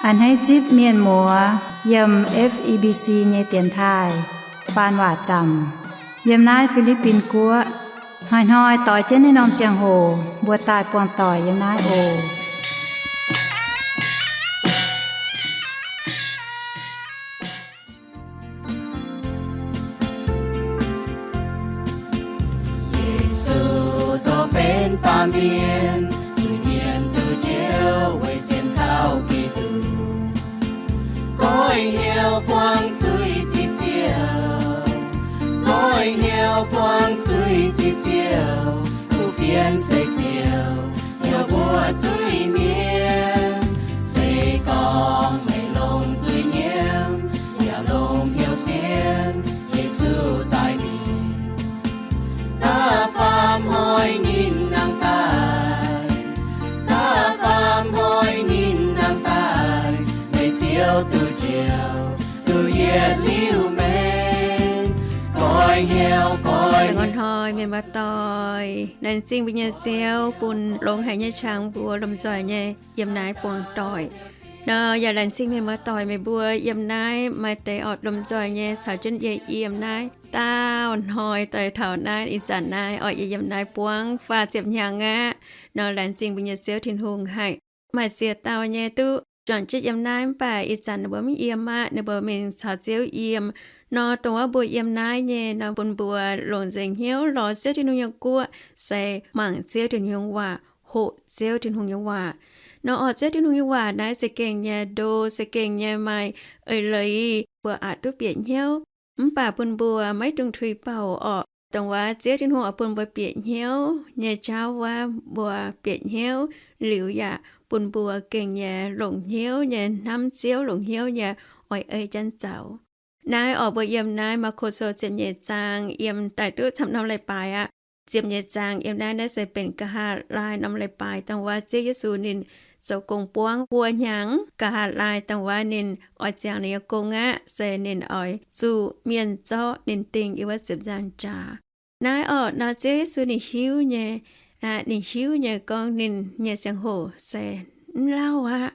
A'hneiv zipv mienh muoz yiem F E B C nyei dienx taaih faan waac zaamc yiem naaiv Fi^li^bin Guoqv. Hnoi-hnoi doix jienv naaiv norm ziangh hoc mbuo daaih buangh doic yiem naaiv oc. Yesu dongh benx baamh mienh, zuiz-mienh duqv njoux weic sienx kaux Giduc. Goiv hnyouv buangv zuiz zipv ziouc, goiv hnyouv buangv zuiz zipv ziouc, kuv fienx se ziouc jauv mbuo zuiz-mienh. Se gorngv meih longc zuiz-nyiemv yaac longc hnyouv sienx Yesu daaih mingh, da'faam hnoi ninh nangh daaih, da'faam hnoi ninh nangh daaih, meih ziouc duqv njoux, duqv yietc liuz meih. Goiv hnyouv, goiv hnyouv. Hnoi-hnoi mienh muoz-doic, laengz zingh mbuo nyei Ziouv bun longx haic nyei qangx mbuo lomh nzoih nyei yiem naaiv buangh doic. Nor yaac laengz zingh mienh muoz-doic meih mbuo yiem naaiv maaih deix oix lomh nzoih nyei caux jienv yie yiem naaiv daauh hnoi daaih taux naaiv ih zanc naaiv oix yie yiem naaiv buangv faah ziepc hnyangx aqv. Nor laengz zingh mbuo nyei Ziouv Tin-Hungh haic. Maaih ziex dauh nyei duqv juangc jienv yiem naaiv mv baac ih zanc ninh mbuo mv yiem aqv, ninh mbuo mingh caux Ziouv yiem. Nor dongh wuov mbuo yiem naaiv nyei nor bun mbuo longc nzengc hnyouv lorz Ziouv Tin-Hungh nyei guoqv, se mangc Ziouv Tin-Hungh nyei waac, hoqc Ziouv Tin-Hungh nyei waac. Nor orqc, Ziouv Tin-Hungh nyei waac naaiv za'gengh nyei ndo, za'gengh nyei maaih eix leiz mbuo aqc duqv bieqc hnyouv. Mv baac bun mbuo maiv dungx tuix bouc orqc. Dongh wuov Ziouv Tin-Hungh oix bun mbuo bieqc hnyouv nyei jauv wuov, mbuo bieqc hnyouv liuz yaac bun mbuo gengh nyei longc hnyouv nyei hnamv Ziouv, longc hnyouv nyei oix ei janx zaux. Naaiv orqc, mbuo yiem naaiv Maako Sou ziepc nyeic zaang yiem daaih duqv camv norm leiz-baaix aqv. Ziepc nyeic zaang yiem naaiv, naaiv se benx nqa'haav laai norm leiz-baaix dongh wuov Ziouv Yesu ninh zoux gong buangv buo hnyangx. Nqa'haav laai dongh wuov ninh oix ziangx ninh nyei gong aqv, se ninh oix zuqc mienh zorqv ninh dingh yiem wuov ziepc nzaangc jaax. Naaiv orqc nor Ziouv Yesu ninh hiuv nyei, aqv, ninh hiuv nyei gorngv ninh nyei ziangh hoc se mv lauh aqv.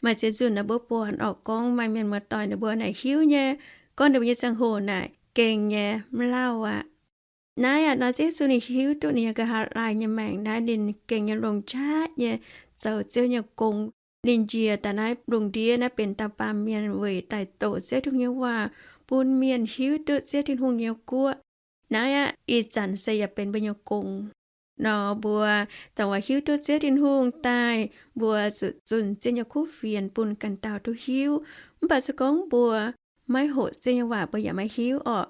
Maaih ziex nzunc naaiv mbuo buatc orqc gorngv maaih mienh muoz-doic ninh mbuo naaic hiuv nyei gorngv ninh mbuo nyei ziangh hoc naaic gengh nyei mv lauh aqv. Naaiv aqv nor Ziouv Yesu ninh hiuv duqv ninh nyei nqa'haav laai nyei maengc naaiv ninh gengh nyei longc qaqv nyei zoux Ziouv nyei gong. Ninh njiec daaih naaiv lungh ndiev naaiv benx dauh baamh mienh weic daaih doqc Ziouv Tin-Hungh nyei waac bun mienh hiuv duqv Ziouv Tin-Hungh nyei guoqv. Naaiv aqv ih zanc se yaac benx mbuo nyei gong. Nor mbuo dongh wuov hiuv duqv Ziouv Tin-Hungh daaih, mbuo zuqc zunh Ziouv nyei kuv fienx bun ganh dauh duqv hiuv. Mv baac se gorngv mbuo maiv hoqc Ziouv nyei waac mbuo yaac maiv hiuv orqc.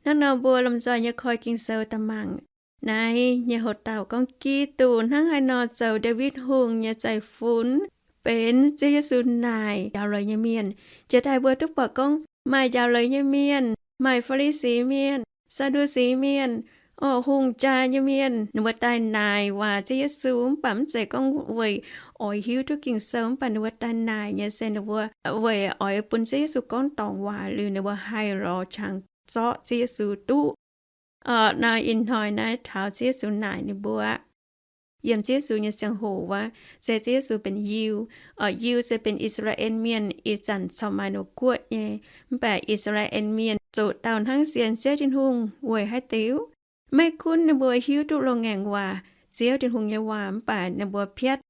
Hnangv nor mbuo lomh nzoih nyei koi Ging-Sou daaih mangc. Naaiv nyei hoc dauh gorngv, Giduc hnangv haaix nor zoux Ndaawitv Hungh nyei zeiv-fun, benx Ziouv Yesu naaic njaaux leiz nyei mienh. Jiex daaih mbuo duqv buatc gorngv maaih njaaux leiz nyei mienh, maaih Faa^li^si Mienh, Saa^ndu^si Mienh, orqc, hungh jaa nyei mienh, ninh mbuo daaih naaic waac Ziouv Yesu. Mv baac mv zeiz gorngv weic oix hiuv duqv Ging-Sou, mv baac ninh mbuo daaih naaic nyei se ninh mbuo weic oix bun Ziouv Yesu gorngv dorngc waac liuz ninh mbuo haih lorz qangx zorqv Ziouv Yesu duqv. Orqc, nor ih hnoi naaiv taux Ziouv Yesu naaic ninh mbuo aqv. Yiem Ziouv Yesu nyei ziangh hoc wuov, se Ziouv Yesu benx Yiu. Orqc, Yiu se benx I^saa^laa^en Mienh ih zanc corc maaih ninh mbuo guoqv nyei. Mv baac I^saa^laa^en Mienh zoqc dauh hnangv sienx Ziouv Tin-Hungh weic haaix diuc? Maiv gunv ninh mbuo hiuv duqv loz-ngaengc waac, Ziouv Tin-Hungh nyei waac, mv baac ninh mbuo piatv,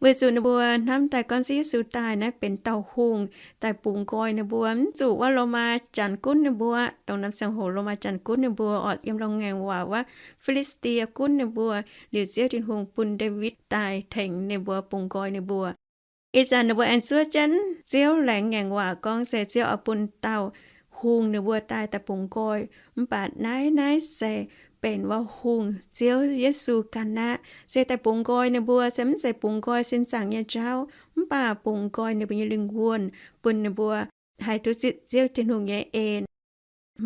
weic zuqc ninh mbuo hnamv daaih gorngv Ziouv Yesu daaih naaiv benx dauh hungh daaih bungx nqoi ninh mbuo, mv zuqc wuov Lomaa Janx gunv ninh mbuo. Dongh norm ziangh hoc Lomaa Janx gunv ninh mbuo orqc, yiem loz-ngaengc waac wuov Fi^li^saa^die gunv ninh mbuo, liuz Ziouv Tin-Hungh bun Ndaawitv daaih tengx ninh mbuo bungx nqoi ninh mbuo. Ih zanc ninh mbuo aengx zuov jienv Ziouv laengz ngaengc waac gorngv se Ziouv oix bun dauh hungh ninh mbuo daaih, daaih bungx nqoi. Mv baac naaiv, naaiv se benx wuov hungh Ziouv Yesu ganh aqv. Se daaih bungx nqoi ninh mbuo, se mv zeiz bungx nqoi sin zaangc nyei jauv, mv baac bungx nqoi ninh mbuo nyei lingh wuonh, bun ninh mbuo haih duqv zipv Ziouv Tin-Hungh nyei en.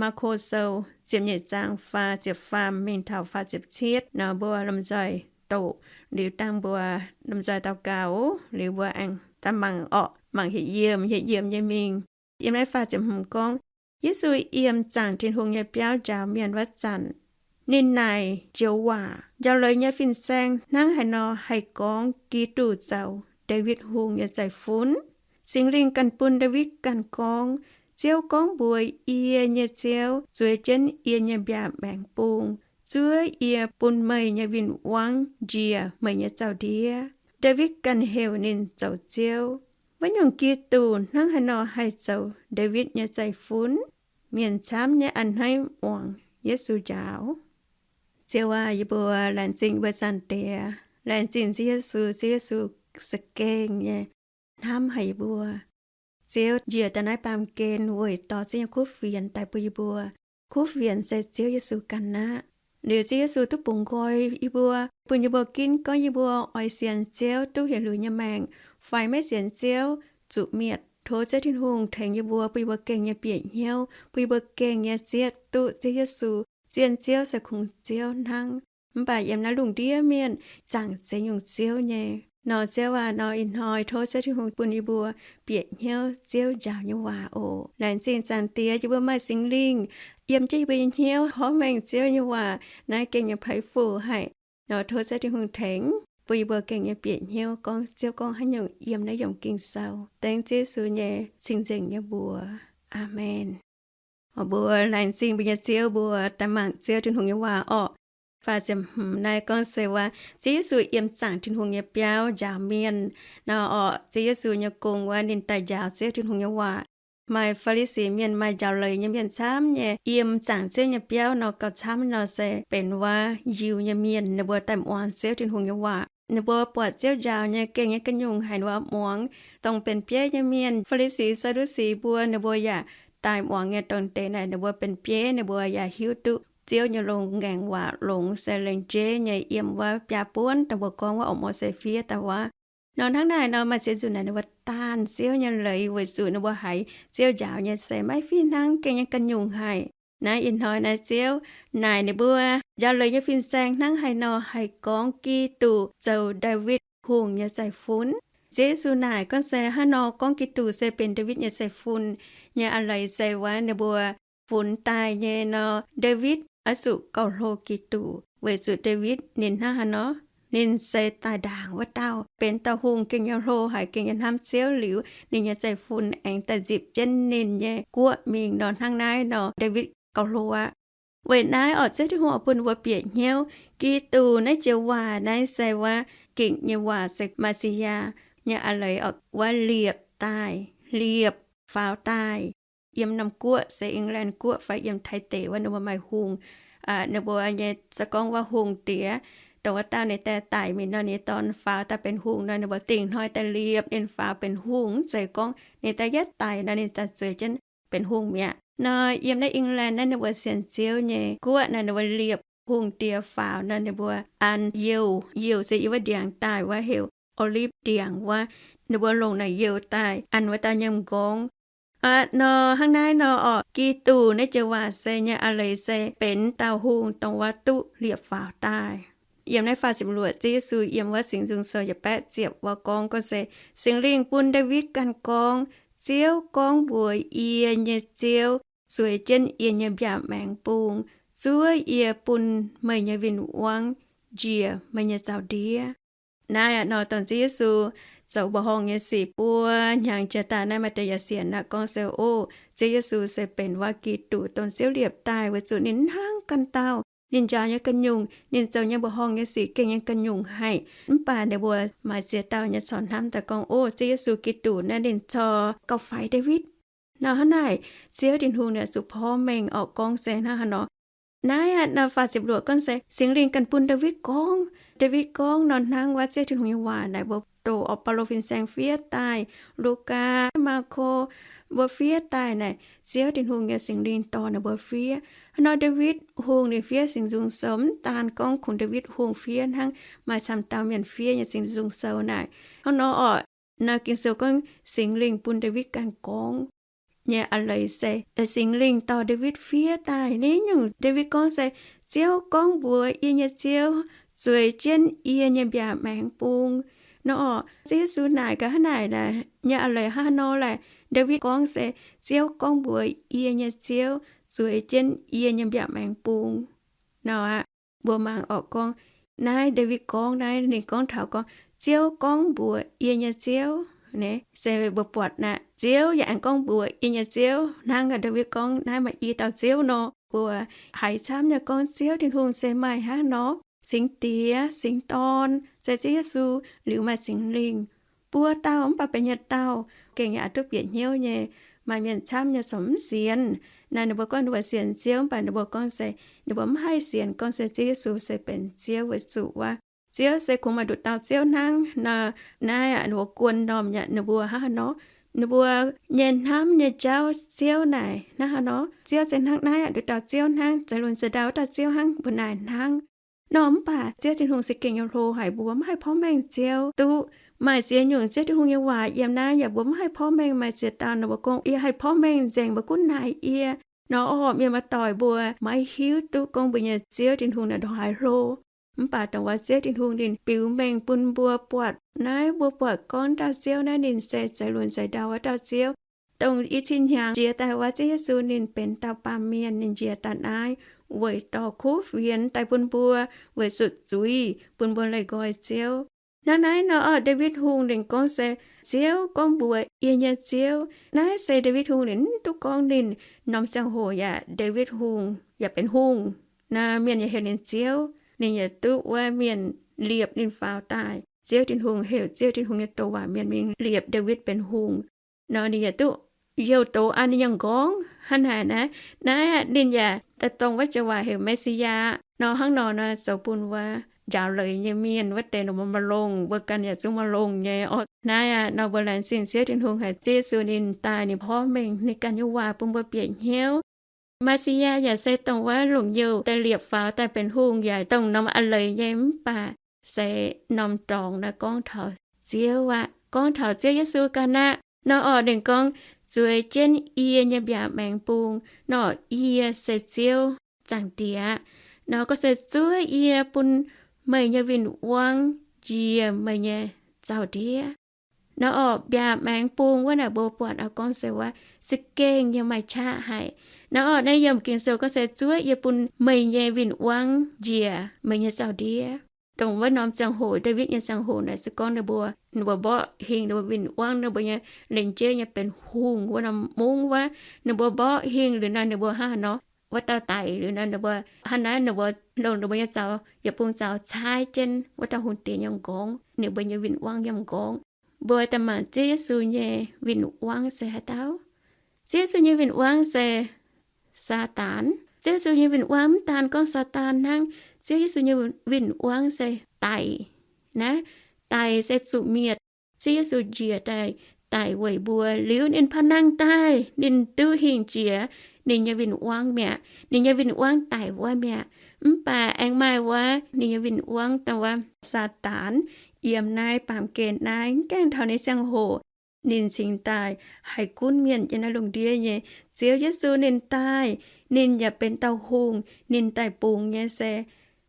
Maako Sou ziepc nyeic zaang faah ziepc faam mingh taux faah ziepc cietv nor, mbuo lomh nzoih doqc liuz dangh mbuo lomh nzoih daux gaux liuz mbuo aengx daaih mangc orqc, mangc hietc yiemc, hietc yiemc nyei mingh. Yiem naaiv faah ziepc hmz gorngv, Yesu yiem zaangc Tin-Hungh nyei biauv njaaux mienh wuov zanc, ninh naaic joux waac, Njaaux leiz nyei fin-saeng hnangv haaix nor haih gorngv Giduc zoux Ndaawitv Hungh nyei zeiv-fun? Singx Lingh ganh bun Ndaawitv ganh gorngv, Ziouv gorngv mbuox yie nyei Ziouv, Zueiz jienv yie nyei mbiaauc maengx bung, Zuov yie bun meih nyei win-wangv njiec meih nyei zaux-ndiev. Ndaawitv ganh heuc ninh zoux Ziouv. Wuov nyungc Giduc hnangv haaix nor haih zoux Ndaawitv nyei zeiv-fun? Mienh camv nyei a'hneiv muangx Yesu njaaux. Ziouv aac, yie mbuo laengz zingh mbuo Zaangc Diex, laengz zingh Ziouv Yesu. Ziouv Yesu za'gengh nyei hnamv haic yie mbuo. Ziouv njiec daaih naaiv baamh gen weic dorh Ziouv nyei kuv fienx daaih bun yie mbuo. Kuv fienx se Ziouv Yesu ganh aqv. Liuz Ziouv Yesu duqv bungx nqoi yie mbuo, bun yie mbuo ginv gorngv yie mbuo oix sienx Ziouv duqv yietc liuz nyei maengc, fai maiv sienx Ziouv zuqc mietc. Tov Ziouv Tin-Hungh tengx yie mbuo, bun yie mbuo gengh nyei bieqc hnyouv, bun yie mbuo gengh nyei zieqv duqv Ziouv Yesu. Zien Ziouv se kungx Ziouv hnangv. Mv baac yiem naaiv lungh ndiev mienh zaangc ziex nyungc ziouv nyei. Nor Ziouv aac, nor ih hnoi tov Ziouv Tin-Hungh bun yie mbuo bieqc hnyouv Ziouv njaaux nyei waac oc. Laengz zingh Zaangc Diex, yie mbuo maaih Singx Lingh yiem jienv yie mbuo nyei hnyouv, horv mengh Ziouv nyei waac naaiv gengh nyei peix fuc haic. Nor tov Ziouv Tin-Hungh tengx, bun yie mbuo gengh nyei bieqc hnyouv gorngv Ziouv gorngv haaix nyungc yiem naaiv yiemc Ging-Sou. Dengv Ziouv Yesu nyei cing-nzengc nyei mbuox. Aamen. Mbuo laengz zingh mbuo nyei Ziouv, mbuo daaih mangc Ziouv Tin-Hungh nyei waac orqc. Faah ziepc hmz naaiv gorngv se wuov, Ziouv Yesu yiem zaangc Tin-Hungh nyei biauv njaaux mienh. Nor orqc, Ziouv Yesu nyei gong wuov, ninh daaih njaaux Ziouv Tin-Hungh nyei waac. Maaih Faa^li^si mienh, maaih njaaux leiz nyei mienh camv nyei yiem zaangc Ziouv nyei biauv nor, gauh camv nor se benx wuov Yiuh nyei mienh, ninh mbuo daaih muangx Ziouv Tin-Hungh nyei waac. Ninh mbuo buatc Ziouv njaaux nyei gengh nyei ga'nyungc haic, ninh mbuo muangx. Dongh benx bieiv nyei mienh, Faa^li^si, Saa^ndu^si mbuo, ninh mbuo yaac daaih muangx nyei. Dongh deix naaic ninh mbuo benx bieiv, ninh mbuo yaac hiuv duqv Ziouv nyei longx, ngaengc waac longx, se lengc jeiv nyei yiem wuov biaa buonv daaih mbuo gorngv wuov orqc, Mose fiev daaih wuov. Nor hnangv naaic nor maaih ziex nzunc naaic ninh mbuo daanh Ziouv nyei leiz weic zuqc ninh mbuo haiz Ziouv njaaux nyei se maiv fih hnangv, gengh nyei ga'nyungc haic. Naaiv ih hnoi naaiv Ziouv naaic ninh mbuo njaaux leiz nyei fin-saeng hnangv haaix nor haih gorngv Giduc zoux Ndaawitv Hungh nyei zeiv-fun. Ziouv Yesu naaic gorngv se hnangv nor gorngv Giduc se benx Ndaawitv nyei zeiv-fun nyei a'leiz se wuov ninh mbuo funx daaih nyei nor, Ndaawitv oix zuqc gauh hlo Giduc, weic zuqc Ndaawitv ninh hnangv haaix nor, ninh se daaih ndaangc wuov dauh, benx dauh hungh gengh nyei hlo haic, gengh nyei hnamv Ziouv liuz, ninh nyei zeiv-fun aengx daaih nzipc jienv ninh nyei guoqv mingh nor, hnangv naaiv nor Ndaawitv gauh hlo aqv. Weic naaiv orqc, Ziouv Tin-Hungh oix bun mbuo bieqc hnyouv, Giduc naaiv joux waac naaiv se wuov gikc nyei waac, se Messiah nyei a'leiz orqc, wuov liepc daaih, liepc faaux daaih. Yiem norm guoqv se England guoqv fai yiem Taiv deic wuov, ninh mbuo maaih hungh, ninh mbuo nyei se gorngv wuov hungh diex, dongh wuov dauh ninh daaih daic mingh nor, ninh nyei dorn faaux daaih benx hungh nor, ninh mbuo dingc hnoi daaih liepc ninh faaux benx hungh, mv zeiz gorngv ninh daaih yietv daic nor ninh daaih zueiz jienv benx hungh mi'aqv. Nor yiem naaiv England naaiv ninh mbuo sienx Ziouv nyei guoqv nor, ninh mbuo liepc hungh diex faaux nor, ninh mbuo an youh, youh se yiem wuov ndiangx daaih wuov heuc olive ndiangx wuov, ninh mbuo longc naaic youh daaih an wuov dauh nyei m'nqorngv. Aa, nor hnangv naaiv nor orqc, Giduc naaiv joux waac se nyei a'leiz se benx dauh hungh dongh wuov duqv liepc faaux daaih. Yiem naaiv faah ziepc luoqc, Ziouv Yesu yiem wuov Singx Nzung Sou yietc baeqv ziepc wuov gorngv, gorngv se, Singx Lingh bun Ndaawitv ganh gorngv, Ziouv gorngv mbuox yie nyei Ziouv, Zueiz jienv yie nyei mbiaauc maengx bung, zuov yie bun meih nyei win-wangv njiec meih nyei zaux-ndiev. Naaiv aqv nor dongh Ziouv Yesu zoux mbuoqc horngh nyei sic buo hnyangx jiex daaih naaiv, maaih deix yaac sienx aqv, gorngv se, o, Ziouv Yesu se benx wuov Giduc dongh Ziouv liepc daaih, weic zuqc ninh hnangv ganh dauh, ninh njaaux nyei ga'nyungc, ninh zoux nyei mbuoqc horngh nyei sic gengh nyei ga'nyungc haic. Mv baac ninh mbuo maaih ziex dauh nyei corc hnamv daaih gorngv, o, Ziouv Yesu Giduc naaiv ninh corc gauh faix Ndaawitv. Nor hnangv naaic, Ziouv Tin-Hungh ninh zuqc porv mengh orqc, gorngv se hnangv haaix nor. Naaiv aqv nor faah ziepc luoqc gorngv se Singx Lingh ganh bun Ndaawitv gorngv. Ndaawitv gorngv nor hnangv wuov Ziouv Tin-Hungh nyei waac naaic, mbuo doqc orqc, Baulo fin-saeng fiev daaih, Lugaa, Maako, mbuo fiev daaih naaic, Ziouv Tin-Hungh nyei Singx Lingh dorh ninh mbuo fiev. Hnangv nor Ndaawitv Hungh ninh fiev Singx Nzung Sou mv daan gorngv kungx Ndaawitv Hungh fiev hnangv, maaih camv dauh mienh fiev nyei Singx Nzung Sou naaic. Hnangv nor orqc, naaiv Ging-Sou gorngv Singx Lingh bun Ndaawitv ganh gorngv nyei a'leiz se Singx Lingh dorh Ndaawitv fiev daaih. Naaiv nyungc Ndaawitv gorngv se, Ziouv gorngv mbuox yie nyei Ziouv, Zueiz jienv yie nyei mbiaauc maengx bung. Nor orqc, Ziouv Yesu naaic gaax hnangv naaic nyei a'leiz hnangv haaix nor laeh? Ndaawitv gorngv se, Ziouv gorngv mbuox yie nyei Ziouv, Zueiz jienv yie nyei mbiaauc maengx bung. Nor aqv, mbuo mangc orqc gorngv, naaiv Ndaawitv gorngv naaiv, ninh gorngv taux gorngv, Ziouv gorngv mbuox yie nyei Ziouv. naaiv se mbuo buatc naaic, Ziouv yaac aengx gorngv mbuox yie nyei Ziouv hnangv. Ndaawitv gorngv, Naaiv maaih i dauh Ziouv nor. Mbuo haiz camv nyei gorngv Ziouv Tin-Hungh se maaih hnangv nor, Singx Diex, Singx Dorn, se Ziouv Yesu, liuz maaih Singx Lingh, buo dauh mv baac benx yietc dauh. Gengh yaac duqv bieqc hnyouv nyei. Maaih mienh camv nyei corc mv sienx. Naaiv ninh mbuo gorngv ninh mbuo sienx Ziouv, mv baac ninh mbuo gorngv se, ninh mbuo mv haih sienx gorngv se Ziouv Yesu se benx Ziouv, weic zuqc wuov Ziouv se kungx maaih nduqc dauh Ziouv hnangv nor. Naaiv ninh mbuo guon normh yaac ninh mbuo hnangv haaix nor, ninh mbuo nyei hnamv nyei jauv Ziouv naaic hnangv haaix nor, Ziouv se hnangv naaiv aqv, nduqc dauh Ziouv hnangv, za'gengh za'gengh dauh wuov dauh Ziouv hnangv, mbuo naaic hnangv nor. Mv baac Ziouv Tin-Hungh se gengh nyei hlo haic, mbuo mv haih porv mengh Ziouv duqv. Maaih ziex nyungc Ziouv Tin-Hungh nyei waac yiem naaiv yaac mbuo mv haih porv mengh. Maaih ziex dauh ninh mbuo gorngv, Yie haih porv mengh nzengc, mbuo gunv naaic yie nor. Orqv, mienh muoz-doic, mbuo maiv hiuv duqv gorngv mbuo nyei Ziouv Tin-Hungh naaic ndongc haaix hlo. Mv baac dongh wuov Ziouv Tin-Hungh ninh biux mengh bun mbuo buatc naaiv, mbuo buatc gorngv dauh Ziouv naaiv ninh se za'gengh za'gengh dauh wuov dauh Ziouv. Dongh i cin hnyangx jiex daaih wuov Ziouv Yesu ninh benx dauh baamh mienh, ninh njiec daaih naaiv weic dorh kuv fienx daaih bun mbuo, weic zuqc zuiz bun mbuo leih nqoi Ziouv. Hnangv naaiv nor, orqv, Ndaawitv Hungh ninh gorngv se, Ziouv gorngv mbuox yie nyei Ziouv. Naaiv se Ndaawitv Hungh ninh mv duqv gorngv ninh norm ziangh hoc yaac Ndaawitv Hungh yaac benx hungh. Naaiv mienh yaac heuc ninh Ziouv. Ninh yaac duqv wuov mienh liepc ninh faaux daaih. Ziouv Tin-Hungh heuc Ziouv Tin-Hungh nyei douc waac mienh mingh liepc Ndaawitv benx hungh nor, ninh yaac duqv youh doz an ninh nyei m'nqorngv hnangv naaic naaiv. Naaiv ninh yaac daaih dongh wuov joux waac heuc Me^si^yaa nor. Hnangv nor nor zoux bun wuov njaaux leiz nyei mienh wuov deix ninh mbuo maiv longx, mbuo ganh yaac zungv maiv longx nyei. Orqv, naaiv aqv nor mbuo laengz zingh Ziouv Tin-Hungh haiz Ziouv Yesu ninh daaih, ninh porv mengh ninh ganh nyei waac bun mbuo bieqc hnyouv. Me^si^yaa yaac se dongh wuov longc youh daaih liepc faaux daaih benx hungh, yaac dongh norm a'leiz nyei, mv baac se norm dorngx naaiv gorngv taux Ziouv aqv, gorngv taux Ziouv Yesu ganh aqv. Nor orqv, ninh gorngv, Zueiz jienv yie nyei mbiaauc maengx bung. Nor orqv, yie se Ziouv Zaangc Diex. Nor gorngv se zuov yie bun meih nyei win-wangv njiec meih nyei zaux-ndiev. Nor orqv, mbiaauc maengx bung wuov naaic mbuo buatc oix gorngv se wuov za'gengh nyei maaih qaqv haic. Nor orqv, naaiv yiem Ging-Sou gorngv se zuov yie bun meih nyei win-wangv njiec meih nyei zaux-ndiev. Dongh wuov norm ziangh hoc, Ndaawitv nyei ziangh hoc naaic se gorngv ninh mbuo, ninh mbuo mborqv hingh ninh mbuo win-wangv ninh mbuo nyei, lengc jeiv nyei benx hungh wuov norm mungv wuov, ninh mbuo mborqv hingh liuz nor ninh mbuo hnangv haaix nor, wuov dauh daic liuz nor ninh mbuo hnangv naaiv ninh mbuo longc ninh mbuo nyei zaux, yietc bung zaux caaiv jienv wuov dauh hungh diex nyei m'nqorngv, ninh mbuo nyei win-wangv nyei m'nqorngv. Mbuo daaih mangc Ziouv Yesu nyei win-wangv se haaix dauh? Ziouv Yesu nyei win-wangv se Saadaan. Ziouv Yesu nyei win-wangv mv daan gorngv Saadaan hnangv. Ziouv Yesu nyei win-wangv se daic. Naaiv, daic se zuqc mietc. Ziouv Yesu njiec daaih daic weic mbuo liuz ninh paa nangh daaih, ninh duqv hingh jiex ninh nyei win-wangv mi'aqv. Ninh nyei win-wangv daic wuov mi'aqv. Mv baac aengx maaih wuov ninh nyei win-wangv dongh wuov Saadaan yiem naaiv baamh gen naaiv, mv gaengh taux ninh ziangh hoc ninh cingx daaih haih gunv mienh yiem naaiv lungh ndiev nyei. Ziouv Yesu ninh daaih, ninh yaac benx dauh hungh, ninh daaih bungx nyei se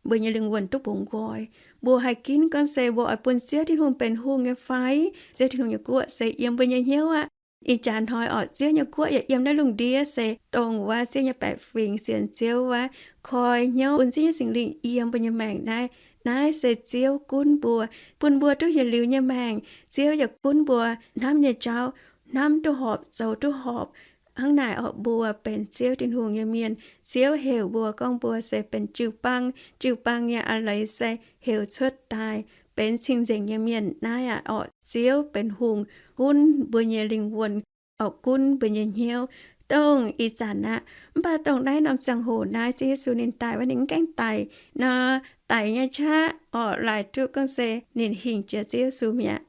mbuo nyei lingh wuonh duqv bungx nqoi. Mbuo haih ginv gorngv se mbuo oix bun Ziouv Tin-Hungh benx hungh nyei fai? Ziouv Tin-Hungh nyei guoqv se yiem mbuo nyei hnyouv aqv. Ih jaax hnoi orqc, Ziouv nyei guoqv yaac yiem naaiv lungh ndiev, se dongh wuov Ziouv nyei baeqc fingx sienx Ziouv wuov koi hnyouv bun Ziouv nyei Singx Lingh yiem mbuo nyei maengc naaiv. Naaiv se Ziouv gunv mbuo, bun mbuo duqv yietc liuz nyei maengc. Ziouv yaac gunv mbuo hnamv nyei jauv, hnamv duqv horpc, zoux duqv horpc. Hnangv naaic orqc, mbuo benx Ziouv Tin-Hungh nyei mienh. Ziouv heuc mbuo gorngv mbuo se benx jiu-baang. Jiu-baang nyei a'leiz se heuc cuotv daaih benx cing-nzengc nyei mienh. Naaiv aqv orqc, Ziouv benx hungh gunv mbuo nyei lingh wuonh, orqc, gunv mbuo nyei hnyouv. Dongh ih zanc aqv. Mv baac dongh naaiv norm ziangh hoc naaiv, Ziouv Yesu ninh daaih wuov, ninh mv gaengh daic nor, daic nyei qaqv orqc, laaix duqv gorngv se ninh hingh jiex Ziouv Yesu mi'aqv.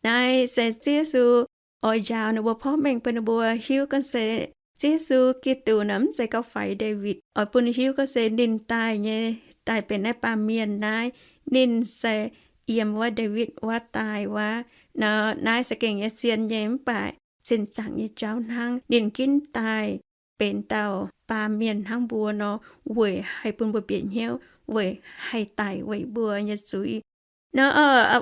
Naaiv se Ziouv Yesu oix njaaux ninh mbuo, porv mengh bun ninh mbuo hiuv gorngv se Ziouv Yesu Giduc naaic mv zeiz gauh faix Ndaawitv. Oix bun hiuv gorngv se ninh daaih nyei, daaih benx naaiv baamh mienh naaiv, ninh se yiem wuov Ndaawitv wuov daaih wuov. Nor naaiv se gengh nyei zien nyei, mv baac cien-zaangc nyei jauv hnangv. Ninh ginv daaih benx dauh baamh mienh hnangv mbuo nor, weic haih bun mbuo bieqc hnyouv, weic haih daic weic mbuo nyei zuiz. Nor,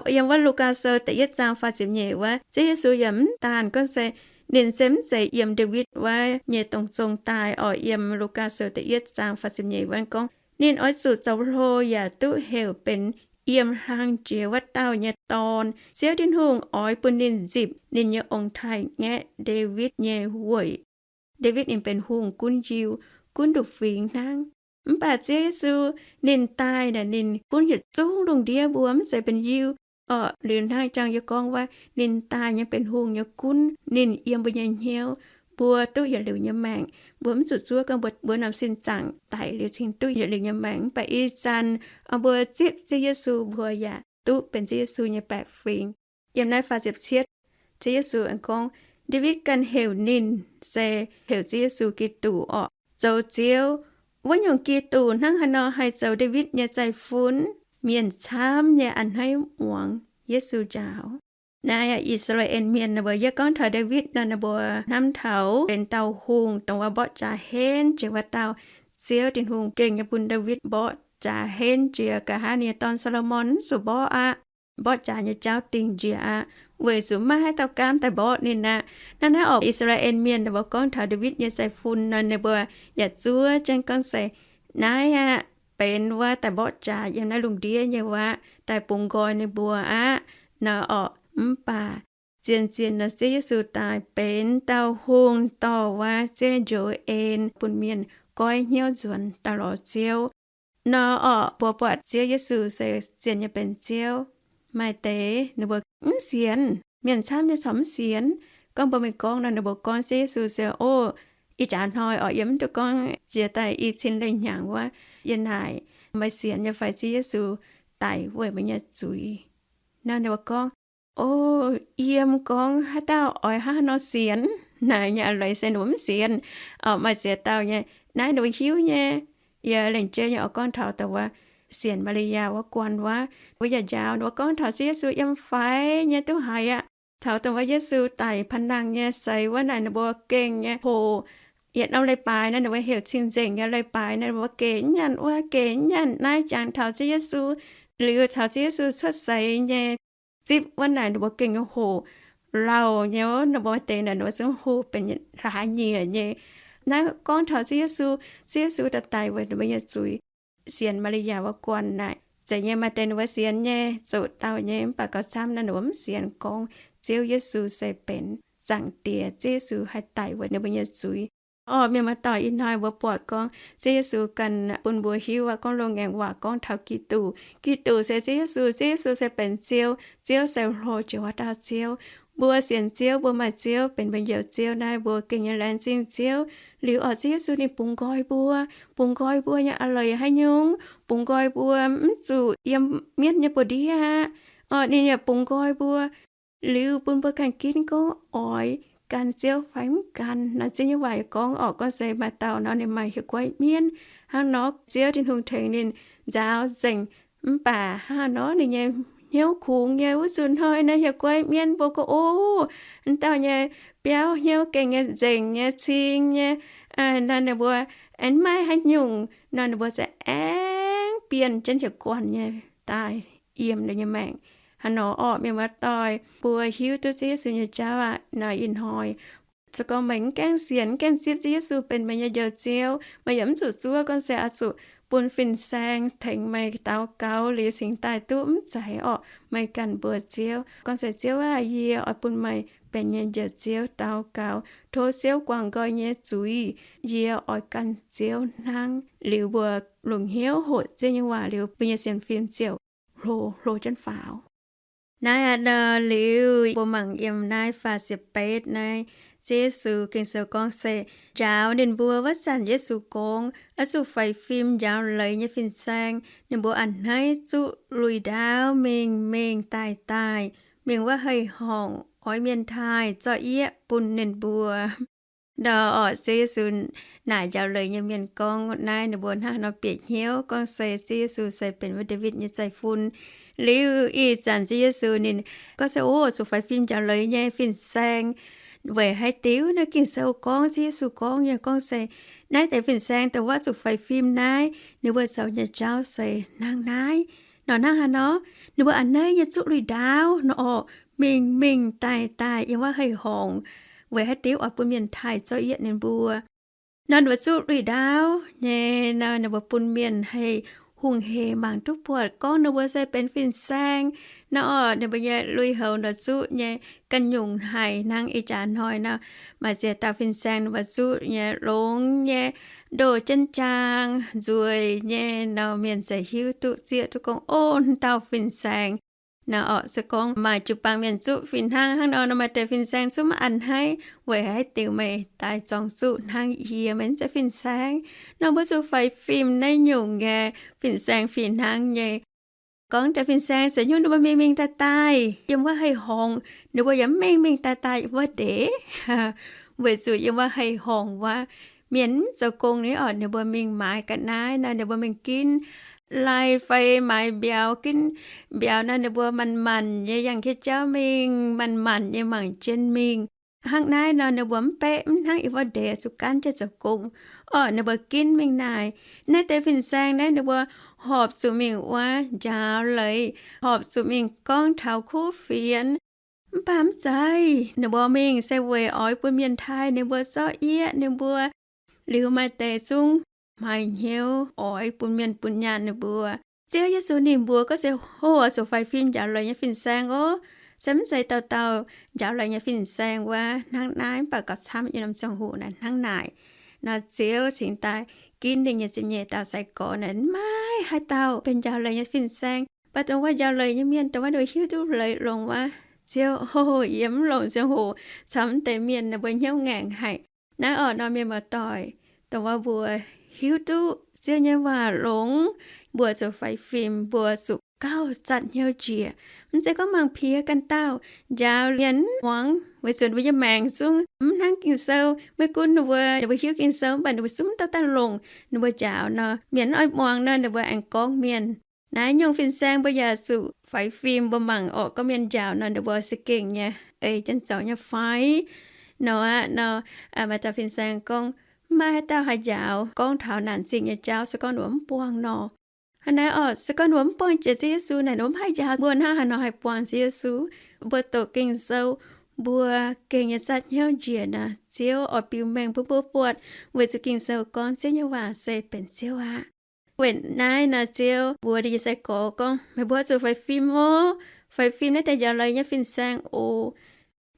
yiem wuov Lugaa Sou da'yietv zaang faah ziepc nyeic wuov, Ziouv Yesu yaac mv daanh gorngv se ninh se mv zeiz yiem Ndaawitv wuov nyei dongh zong daaih orqc. Yiem Lugaa Sou da'yietv zaang faah ziepc nyeic wuov gorngv, ninh oix zuqc zoux hlo yaac duqv heuc benx yiem hlang jiex wuov dauh nyei dorn. Ziouv Tin-Hungh oix bun ninh nzipc ninh nyei ong-taaix-ngaeqv Ndaawitv nyei weic. Ndaawitv ninh benx hungh gunv yiu, gunv nduqc fingx hnangv. Mv baac Ziouv Yesu ninh daaih naaic ninh gunv yietc zungv lungh ndiev mbuo mv zeiz benx yiu. Orqc, liuz hnangv jangx yie gorngv wuov, ninh daaih nyei benx hungh nyei gunv ninh yiem mbuo nyei hnyouv. Mbuo duqv yietc liuz nyei maengc, mbuo mv zuqc zuov gorngv mbuo, mbuo norm sin zaangc daic liuz cingx duqv yietc liuz nyei maengc. Mv baac ih zanc mbuo zipv Ziouv Yesu mbuo yaac duqv benx Ziouv Yesu nyei baeqc fingx. Yiem naaiv faah ziepc cietv, Ziouv Yesu aengx gorngv, Ndaawitv ganh heuc ninh se heuc Ziouv Yesu Giduc orqc, zoux Ziouv. Wuov nyungc Giduc hnangv haaix nor haih zoux Ndaawitv nyei zeiv-fun? Mienh camv nyei a'hneiv muangx Yesu njaaux. Naaiv aqv, I^saa^laa^en Mienh ninh mbuo, yie gorngv taux Ndaawitv nor, ninh mbuo hnamv taux benx dauh hungh dongh wuov mborqv jaax henv jiex wuov dauh. Ziouv Tin-Hungh gengh nyei bun Ndaawitv mborqv jaax henv jiex, nqa'haav ninh nyei dorn, Saa^lo^morn, mv zuqc mborqv aqv. Mborqv jaax nyei jauv dingh njiec aqv, weic zuqc maiv haaix dauh gaamv daaih mborqv ninh aqv. Hnangv naaiv orqc, I^saa^laa^en Mienh ninh mbuo gorngv taux Ndaawitv nyei zeiv-fun nor, ninh mbuo yaac zuov jienv gorngv se, Naaiv aqv, benx wuov daaih mborqv jaax yiem naaiv lungh ndiev nyei wuov, daaih bungx nqoi ninh mbuo aqv nor orqc. Mv baac zien-zien nor Ziouv Yesu daaih benx dauh hungh dorh wuov Ziouv Njoux En bun mienh goiv hnyouv nzuonx daaih lorz Ziouv. Nor orqc, mbuo buatc Ziouv Yesu se zien nyei benx Ziouv. Maaih deix ninh mbuo mv sienx, mienh camv nyei corc mv sienx. Gorngv mbuo mingh gorngv nor, ninh mbuo gorngv Ziouv Yesu se, Ov, ih jaax hnoi orqc, yie mv duqv gorngv jiex daaih i cin leiz-hnyangx wuov, yie naaic, Meih sienx nyei fai Ziouv Yesu daic weic meih nyei zuiz? Nor ninh mbuo gorngv, Ov, yiem gorngv haaix dauh oix hnangv haaix nor sienx? Naaic nyei a'leiz se ninh mbuo mv sienx. Orqc, maaih ziex dauh nyei, naaiv ninh mbuo hiuv nyei. Yie lengc jeiv nyei oix gorngv taux dongh wuov sienx Maa^li^yaa wuov guanh wuov, mbuo yaac njaaux ninh mbuo gorngv taux Ziouv Yesu yiem faix nyei duqv haiz aqv. Taux dongh wuov Yesu daic pa'nangh nyei seix wuov naaic, ninh mbuo gengh nyei hoqc. Yietc norm leiz-baaix nor ninh mbuo heuc cing-nzengc nyei leiz-baaix nor, ninh mbuo geh nyanc wuov geh nyanc naaiv jangx taux Ziouv Yesu. Liuz caux Ziouv Yesu cuotv seix nyei zipv wuov naaic ninh mbuo gengh nyei hoqc, lauh nyei ov, ninh mbuo deix naaic ninh mbuo zungv hoqc benx hlaax nyieqc nyei. Naaiv gorngv taux Ziouv Yesu, Ziouv Yesu daaih daic weic ninh mbuo nyei zuiz. Sienx Maa^li^yaa wuov guanh naaic, zeiz nyei maaih deix ninh mbuo sienx nyei, zuqc dauh nyei, mv baac gauh camv nor ninh mbuo mv sienx gorngv Ziouv Yesu se benx Zaangc Diex, Ziouv Yesu haih daic weic ninh mbuo nyei zuiz. Orqc, mienh muoz-doic, ih hnoi mbuo buatc gorngv Ziouv Yesu ganh bun mbuo hiuv aqv, gorngv loz-ngaengc waac gorngv taux Giduc. Giduc se Ziouv Yesu, Ziouv Yesu se benx Ziouv, Ziouv se hlo jiex wuov dauh Ziouv. Mbuo sienx Ziouv, mbuo maaih Ziouv benx mbuo Njoux Ziouv naaiv, mbuo gengh nyei laengz zingh Ziouv. Liuz orqc, Ziouv Yesu ninh bungx nqoi mbuo, bungx nqoi mbuo nyei a'leiz haaix nyungc, bungx nqoi mbuo mv zuqc yiem mienv nyei buoz-ndiev aqv. Orqc, ninh yaac bungx nqoi mbuo liuz bun mbuo ganh ginv gorngv oix gan Ziouv fai mv gan. Naaiv Ziouv nyei waac gorngv orqc, gorngv se maaih dauh nor ninh maaih hieh guaiv mienv hnangv nor, Ziouv Tin-Hungh tengx ninh nzaaux nzengc. Mv baac hnangv nor ninh nyei hnyouv kungx nyei. Wuov zuqc hnoi naaiv hieh guaiv mienv mbuo gorngv, Ov, wuov dauh nyei biauv hnyouv gengh nyei nzengc nyei cing nyei. Nor ninh mbuo aengx maiv haaix nyungc nor ninh mbuo za'aengx bienh jienv hieh guanh nyei daaih yiem ninh nyei maengc. Hnangv nor orqc, mienh muoz-doic, mbuo hiuv duqv Ziouv Yesu nyei jauv aqv. Naaiv ih hnoi se gorngv meih mv gaengh sienx, mv gaengh zipv Ziouv Yesu benx meih nyei Njoux Ziouv, meih yaac mv zuqc zuov gorngv se oix zuqc bun fin-saeng tengx meih daux gaux liuz cingx daaih duqv, mv zeiz orqc. Meih ganh mbuox Ziouv gorngv se, Ziouv aah, yie oix bun meih benx yie nyei Njoux Ziouv, daux gaux tov Ziouv guangc nqoi nyei zuiz. Yie oix gan Ziouv hnangv. Liuz mbuo longc hnyouv hoqc Ziouv nyei waac liuz, mbuo nyei sienx fim ziouc hlo, hlo jienv faaux. Naaiv aqv nor, liuz mbuo mangc yiem naaiv faah ziepc betv naaiv, Ziouv Yesu Ging-Sou gorngv se, njaaux ninh mbuo wuov zanc Yesu gorngv, oix zuqc faix fim njaaux leiz nyei fin-saeng. Ninh mbuo a'hneiv zuqv lui-ndaauv mingh mingh daaih daaih, mingh wuov hei-horngc oix mienh taaih zorqv yieqv bun ninh mbuo. Nor orqc, Ziouv Yesu naaic njaaux leiz nyei mienh gorngv naaiv ninh mbuo hnangv haaix nor bieqc hnyouv gorngv se Ziouv Yesu se benx wuov Ndaawitv nyei zeiv-fun. Liuz ih zanc Ziouv Yesu ninh gorngv se, ov, zuqc faix fim njaaux leiz nyei fin-saeng. Weic haaix diuc? Naaiv Ging-Sou gorngv, Ziouv Yesu gorngv nyei gorngv se, naaiv deix fin-saeng dongh wuov zuqc faix fim naaiv, ninh mbuo zoux nyei jauv se hnangv naaiv. Nor hnangv haaix nor? Ninh mbuo a'hneiv nyei zuqv lui-ndaauv nor orqc, mingh mingh daaih daaih yiem wuov hei-horngc. Weic haaix diuc? Oix bun mienh taaih zorqv yieqv ninh mbuo. Nor ninh mbuo zuqv lui-ndaauv nyei nor, ninh mbuo bun mienh haih hungh hec mangc duqv buatc gorngv ninh mbuo se benx fin-saeng. Nor orqc, ninh mbuo nyei lui-houx nor zuqv nyei ganh nyungc haic hnangv. Ih jaax hnoi nor, maaih ziex dauh fin-saeng ninh mbuo zuqv nyei longx nyei, ndoh jienv jaang nzueic nyei nor, mienh ziouc hiuv duqv zieqv duqv gorngv, Ov, naaiv dauh fin-saeng. Nor orqc, se gorngv maaih jiu-baang mienh zuqv fih hnangv hnangv nor, nor maaih deix fin-saeng zungv maiv a'hneiv, Weic haaix diuc meih daaih zorng zuqv hnangv yie, meih mv zeiz fin-saeng? Nor mbuo zuqc faix fim naaiv nyungc nyei fin-saeng fih hnangv nyei. Gorngv deix fin-saeng se nyungc ninh mbuo mingh mingh daaih daaih yiem wuov haih horngc, ninh mbuo yaac mv mingh mingh daaih daaih wuov ndeic, weic zuqc yiem wuov haih horngc wuov, mienh mv zoux gong nyei orqc, ninh mbuo mingh maaiz ga'naaiv nor, ninh mbuo mingh ginv lai fai maaiz mbiauz, ginv mbiauz nor, ninh mbuo manc-manc nyei yangh jiex jauv mingh, manc-manc nyei mangc jien mingh. Hnangv naaiv nor, ninh mbuo mv beqv mv hnangv yiem wuov ndeic zuqc gaanv jienv zoux gong. Orqc, ninh mbuo ginv mingh naaic. Naaiv deix fin-saeng naaiv ninh mbuo horpc zuqc mingh wuov njaaux leiz, horpc zuqc mingh gorngv taux kuv fienx. Mv baac mv zeiz, ninh mbuo mingh se weic oix bun mienh taaih ninh mbuo zorqv yieqv ninh mbuo. Liuz maaih deix zungv haiz hnyouv oix bun mienh bun nyaanh ninh mbuo. Ziouv Yesu ninh mbuox gorngv se, Hov, zuqc faix fim njaaux leiz nyei fin-saeng ov. Se mv zeiz dauh dauh njaaux leiz nyei fin-saeng wuov hnangv naaiv, mv baac gauh camv yiem norm ziangh hoc naaic hnangv naaic. Nor Ziouv cingx daaih ginv ninh nyei ziepc nyeic dauh sai-gorx naaic, maiv haaix dauh benx njaaux leiz nyei fin-saeng. Mv baac dongh wuov njaaux leiz nyei mienh, dongh wuov ninh mbuo hiuv duqv leiz longx wuov, Ziouv, hov, yiem mv longc ziangh hoc caux mv deix mienh ninh mbuo hnyouv ngaengc haic. Naaiv orqc nor, mienh muoz-doic, dongh wuov mbuo hiuv duqv Ziouv nyei waac longx, mbuo zuqc faix fim, mbuo zuqc gauh zatc hnyouv njiec. Mv zeiz gorngv mangc piex ganh dauh njaaux mienh muangx, weic zuqc ninh mbuo nyei maengc zungv mv hnangv Ging-Sou. Maiv gunv ninh mbuo, ninh mbuo hiuv Ging-Sou, mv baac ninh mbuo zungv mv dauh dauh longc ninh mbuo njaaux nor, mienh mv oix muangx nor, ninh mbuo aengx gorngv mienh. Naaiv nyungc fin-saeng mbuo yaac zuqc faix fim, mbuo mangc orqc, gorngv mienh njaaux nor, ninh mbuo za'gengh nyei ei jienv zoux nyei fai? Nor aqv, nor maaih dauh fin-saeng gorngv, mv maaih haaix dauh haih njaaux gorngv taux naanc zingh nyei jauv, se gorngv ninh mbuo mv buangh nor. Hnangv naaiv orqc, se gorngv ninh mbuo mv buangh jiex Ziouv Yesu naaic, ninh mbuo mv haih njaaux mbuo hnangv haaix nor haih buangh Ziouv Yesu. Mbuo doqc Ging-Sou, mbuo gengh nyei zatc hnyouv njiec nor, Ziouv oix biux mengh bun mbuo buatc, weic zuqc Ging-Sou gorngv Ziouv nyei waac se benx Ziouv aqv. Weic naaiv nor Ziouv mbuox ninh nyei sai-gorx gorngv, meih mbuo zuqc faix fim ov, faix fim naaiv deix njaaux leiz nyei fin-saeng oc.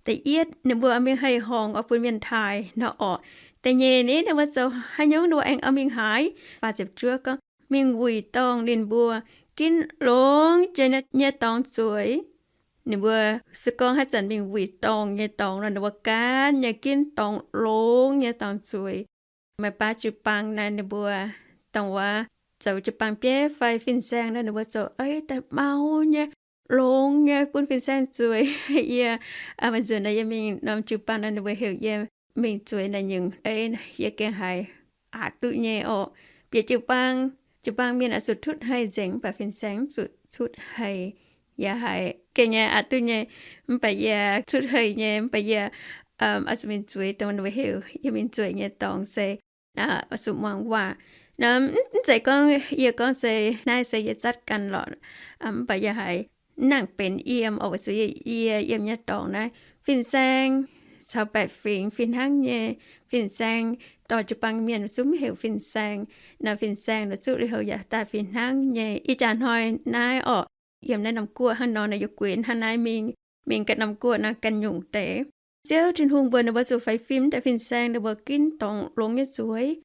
Da'yietv, ninh mbuo mingh haih horngc oix bun mienh taaih nor orqc. Da'nyeic ni, ninh mbuo zoux haaix nyungc ninh mbuo aengx oix mingh haaix? Faah ziepc juov gorngv, mingh wuic dorngh ninh mbuo ginv longx jiex nyei dorngx zueiz. Ninh mbuo se gorngv haaix zanc mingh wuic dorngh nyei dorngx nor, ninh mbuo gaanv nyei ginv dorngx longx nyei dorngx zueiz. Maaih baav jiu-baang naaiv ninh mbuo dongh wuov zoux jiu-baang bieiv fai fin-saeng nor, ninh mbuo zoux ei daaih mau nyei, longx nyei bun fin-saeng zueiz. Yie maaih nzunc naaiv yie mingh norm jiu-baang nor, ninh mbuo heuc yie mingh zueiz naaic nyungc ei, yie gengh haiz aqc duqv nyei orqc. Bieqc jiu-baang, jiu-baang mienh oix zuqc tutv hei nzengc, mv baac fin-saeng mv zuqc tutv hei. Yie haiz gengh nyei aqc duqv nyei, mv baac yie tutv hei nyei, mv baac yie oix zuqc mingh zueiz dongh ninh mbuo heuc yie mingh zueiz nyei dorngx se oix zuqc muangx waac. Mv zeiz gorngv yie gorngv se naaiv se yie zatv ganh lorqc, mv baac yie haiz mv nangc benx yiem orqc, weic zuqc yie, yie yiem nyei dorngx naaiv fin-saeng caux baeqc fingx fih hnangv nyei. Fin-saeng dorh jiu-baang mienh zungv mv heuc fin-saeng. Nor fin-saeng nor zuqv lui-houx yaac daaih fih hnangv nyei. Ih jaax hnoi naaiv orqc, yiem naaiv norm guoqv hnangv nor, nor yie gueix hnangv naaiv mingh, mingh ganh norm guoqv nor ganh nyungc deix. Ziouv Tin-Hungh mbuox ninh mbuo zuqc faix fim deix fin-saeng, ninh mbuo ginv dorngx longx nyei zueiz.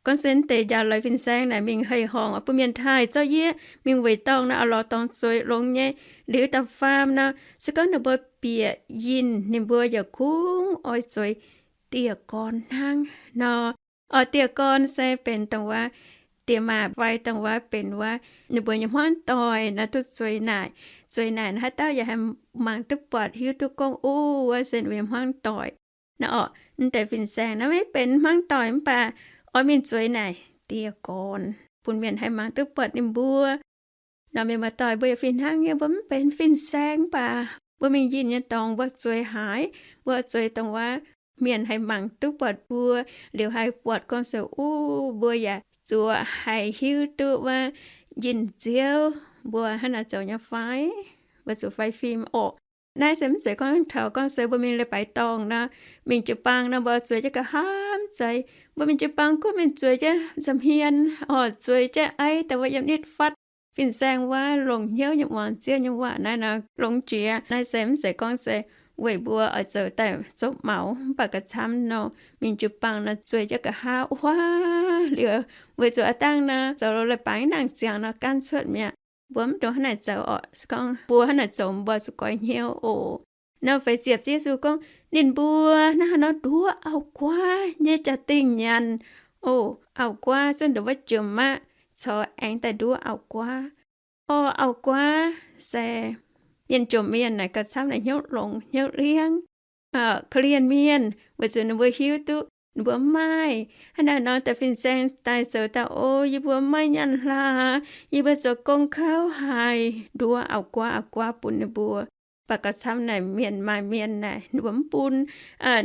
Gorngv se deix njaaux leiz fin-saeng naaic mingh hei horngc bun mienh taaih zorqv yieqv, mingh weic dorngh nor, oix lorz dorngx zueiz longx nyei. Liuz da'faam nor, se gorngv ninh mbuo bieqc yinh, ninh mbuo yaac kungx oix zueiz dieh gorn hnangv nor. Oix dieh gorn se benx dongh wuov diex maac fai dongh wuov benx wuov ninh mbuo nyei hmuangv doic nor duqv zueiz naaic. Zueiz naaic nor haaix dauh yaac haih mangc duqv buatc hiuv duqv gorngv, ov, wuov se ninh mbuo nyei hmuangv doic. Nor orqc, mv deix fin-saeng nor maiv benx hmuangv doic mv baac oix mingh zueiz naaic dieh gorn bun mienh haih mangc duqv buatc ninh mbuo. Nor mienh muoz-doic, mbuo yaac fih hnangv nyei, mbuo mv benx fin-saeng mv baac mbuo mingh yinh nyei dorngx mbuo zueiz haaix? Mbuo zueiz dongh wuov mienh haih mangc duqv buatc mbuo, liuz haih buatc gorngv se, ov, mbuo yaac zuqc haih hiuv duqv wuov yinh Ziouv mbuo hnangv naaic zoux nyei fai? Mbuo zuqc faix fim orqc. Naaiv se mv zeiz gorngv taux gorngv se mbuo mingh leiz-baaix dorngh nor, mingh jiu-baang nor, mbuo zueiz jienv ga'hnamv zueiz, Mbuo mingh jiu-baang gunv mingh zueiz jienv nza'hmien, oc, zueiz jienv aiv daaih wuov yiem nitv fatv. Fin-saeng wuov longc hnyouv nyei muangx Ziouv nyei waac naaiv nor longx jiex. Naaiv se mv zeiz gorngv se weic mbuo oix zoux daaih zoux maux, mv baac gauh camv nor, mingh jiu-baang nor zueiz jienv nqa'haav huaav liuz, weic zuqc aav dangh nor zoux leiz-baaix nangc ziangx nor gaanv cuotv mi'aqv. Mbuo mv dungx hnangv naaic zoux oc. Se gorngv mbuo hnangv naaic zoux, mbuo zuqc goiv hnyouv oc. Nor feix ziepc, Yesu gorngv, Ninh mbuo hnangv haaix nor nduov auv-guaav nyei jaa-dingh nyanc oc. Auv-guaav zungv ndongc wuov jomc aqv, corc aengx daaih nduov auv-guaav. Oc, auv-guaav se mienh jomc mienh naaic gauh camv naaic hnyouv longx hnyouv liangv, korv-lienh mienh, weic zuqc ninh mbuo hiuv duqv ninh mbuo mv maaih. Hnangv naaic nor daaih fin-saeng daaih zoux daaih, O, yie mbuo mv maaih nyaanh hlaax, yie mbuo zoux gong kouv haic, nduov auv-guaav auv-guaav bun ninh mbuo. Mv baac gauh camv naaic mienh maaih mienh naaic ninh mbuo mv bun,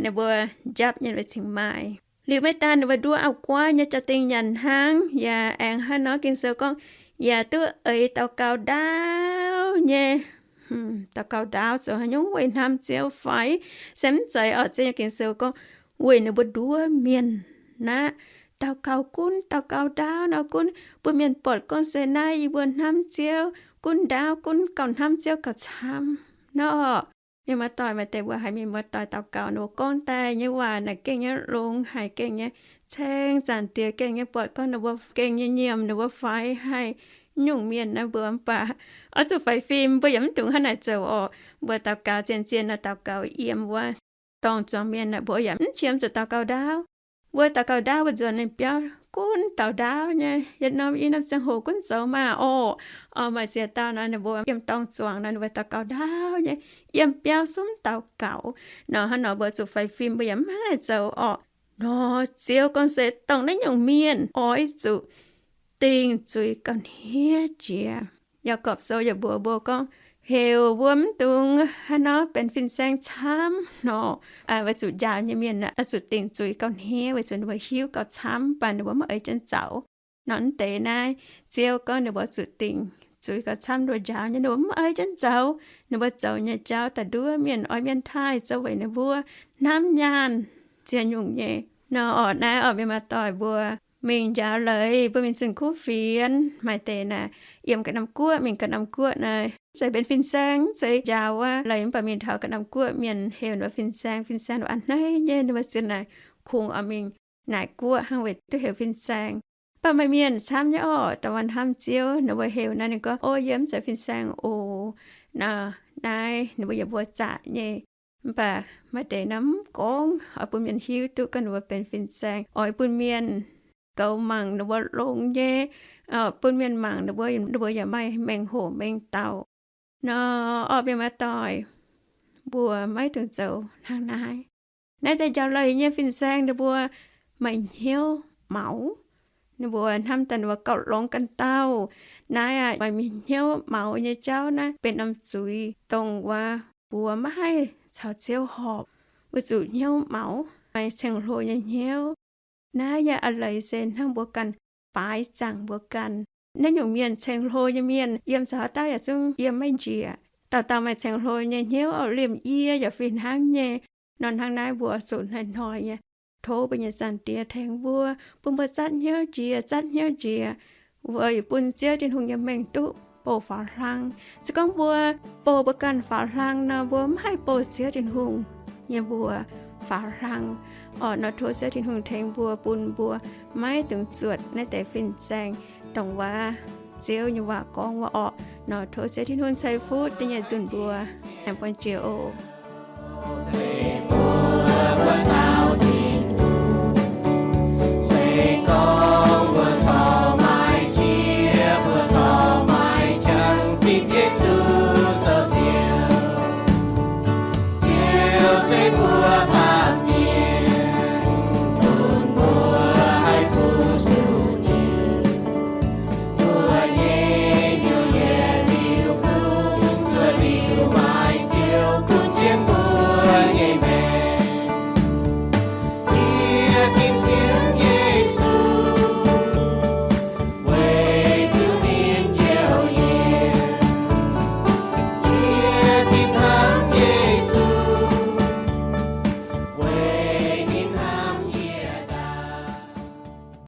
ninh mbuo njapv nyei cingx maaih. Liuz maiv daan ninh mbuo nduov auv-guaav nyei jaa-dingh nyanc hnangv, yaac aengx hnangv nor Ging-Sou gorngv, yaac duqv eix daux gaux ndaauv nyei. Daux gaux ndaauv zoux haaix nyungc? Weic hnamv Ziouv fai? Se mv zeiz oc. Ziouv nyei Ging-Sou gorngv, weic ninh mbuo nduov mienh aqv. Daux gaux gunv daux gaux ndaauv nor gunv bun mienh buatc gorngv se naaiv yie mbuo hnamv Ziouv, gunv ndaauv gunv gauh hnamv Ziouv gauh camv nor. Mienh muoz-doic, maaih deix mbuo haiz mienh muoz-doic daux gaux, ninh mbuo gorngv daaih nyei waac naaic gengh nyei longx haic, gengh nyei ceng zaanc diex, gengh nyei buatc gorngv ninh mbuo gengh nyei nyiemc ninh mbuo faix haih nyungc mienh naaiv mbuo. Mv baac oix zuqc faix fim, mbuo yaac mv dungx hnangv naaic zoux oc. Mbuo daux gaux zien-zien nor, daux gaux yiem wuov dorngh zuangx mienh naaic, mbuo yaac mv qiemx zuqc daux gaux ndaauv. Mbuo daux gaux ndaauv, mbuo nzuonx ninh biauv gunv daux ndaauv nyei. Yietc norm i norm ziangh hoc gunv zoux maah oc. Oc, maaih ziex dauh nor ninh mbuo yiem dorngh zuangx nor ninh mbuo daux gaux ndaauv nyei, yiem biauv zungv daux gaux. Nor hnangv nor mbuo zuqc faix fim, mbuo yaac mv hnangv naaic zoux oc. Nor Ziouv gorngv se dongh naaiv nyungc mienh oix zuqc dingc zuiz gauh hniev jiex. Yaagorpc Sou yaac mbuox mbuo gorngv, heuc mbuo mv dungx haaix nor benx fin-saeng camv nor, weic zuqc njaaux nyei mienh oix zuqc dingc zuiz gauh hniev, weic zuqc ninh mbuo hiuv gauh camv, mv baac ninh mbuo mv eix jienv zaux. Nor mv deix naaiv, Ziouv gorngv ninh mbuo zuqc dingc zuiz gauh camv, ninh mbuo njaaux nyei ninh mbuo mv eix jienv zoux. Ninh mbuo zoux nyei jauv daaih nduov mienh, oix mienh taaih zoux weic ninh mbuo hnamv nyaanh ziex nyungc nyei. Nor orqc, naaiv orqc, mienh muoz-doic mbuo mingh njaaux leiz, mbuo mingh zunh kuv fienx, maaih deix naaic yiem ga'naaiv guoqv, mingh ga'naaiv guoqv naaic, mv zeiz benx fin-saeng, mv zeiz njaaux wuov leiz, mv baac mingh taux ga'naaiv guoqv, mienh heuc ninh mbuo fin-saeng. Fin-saeng ninh mbuo a'hneiv nyei, ninh mbuo ziouc naaic kungx oix mingh naaic guoqv hnangv weic duqv heuc fin-saeng. Mv baac maaih mienh camv nyei orqc, dongh wuov hnamv Ziouv, ninh mbuo heuc naaiv ninh gorngv, O, yie mv zeiz fin-saeng oc. Nor naaiv ninh mbuo yaac mbuo zaqc nyei. Mv baac maaih deix naaiv mv gorngv, oix bun mienh hiuv duqv gorngv ninh mbuo benx fin-saeng, oix bun mienh goux mangc ninh mbuo longx nyei, bun mienh mangc ninh mbuo, ninh mbuo yaac maaih mengh hoc mengh dauh. Nor orqc, mienh muoz-doic, mbuo maiv dungx zoux hnangv naaiv. Naaiv deix njaaux leiz nyei fin-saeng ninh mbuo maaih hnyouv maux. Ninh mbuo hnamv daaih ninh mbuo gauh longx ganh dauh. Naaiv aqv, maaih hnyouv maux nyei jauv naaiv benx norm zuiz dongh wuov mbuo maiv haih caux Ziouv horpc, weic zuqc hnyouv maux, maaih ceng-hlo nyei hnyouv. Naaiv yaac a'leiz se hnangv mbuo ganh baaix zaangc mbuo ganh. Naaiv nyungc mienh, ceng-hlo nyei mienh, yiem caux haaix dauh yaac zungv yiem maiv njiec. Dauh dauh maaih ceng-hlo nyei hnyouv, liemh yie yaac fih hnangv nyei. Nor hnangv naaiv mbuo zuqc hnoi-hnoi nyei tov mbuo nyei Zaangc Diex tengx mbuo, bun mbuo zatv hnyouv njiec, zatv hnyouv njiec, mbuo yaac bun Ziouv Tin-Hungh nyei mengh duqv bouh faaux hlang. Se gorngv mbuo bouh mbuo ganh faaux hlang nor, mbuo mv haih bouh Ziouv Tin-Hungh nyei mbuox faaux hlang. Orqc, nor tov Ziouv Tin-Hungh tengx mbuo, bun mbuo maiv dungx zuotc naaiv deix fin-saeng, dongh wuov Ziouv nyei waac gorngv wuov orqc. Nor tov Ziouv Tin-Hungh ceix fuqv da'nyeic nzunc mbuo aengx buangh jiex oc.